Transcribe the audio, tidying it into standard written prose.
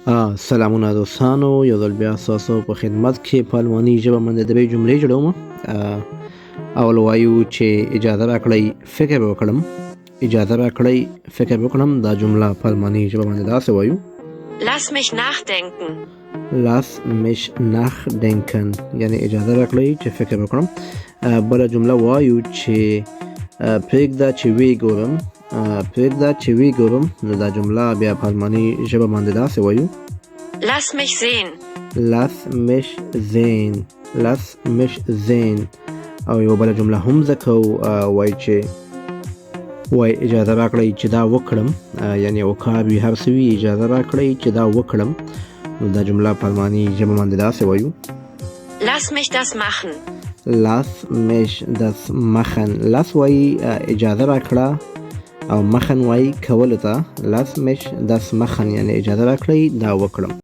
سلامونه دوستانو، یو ځل بیا ستاسو په خدمت کې په الماني ژبه باندې درې جملې جوړوم. اول وایو چې اجازه راکړئ فکر وکړم. اجازه راکړئ فکر وکړم، دا جمله په الماني ژبه باندې داسې وایو: Lass mich nachdenken. Lass mich nachdenken، یعنی اجازه راکړئ چې فکر وکړم. بله جمله وایو چې پرېږده چې ویې ګورم. پرېږده چې ویې ګورم، نو دا جمله بیا په الماني ژبه باندې داسې وایو: Lass mich sehen. Lass mich sehen. Lass mich sehen. او یو بله جمله هم زده کوو. وایي چې وایي اجازه راکړئ چې دا وکړم، یعنی یو کار وي، هر څه وي، اجازه راکړئ چې دا وکړم، نو دا جمله په الماني ژبه باندې داسې وایو: Lass mich das machen. Lass mich das machen. Lass وایي اجازه راکړه او machen وایي کولو ته. Lass mich das machen، یعنی اجازه راکړئ دا وکړم.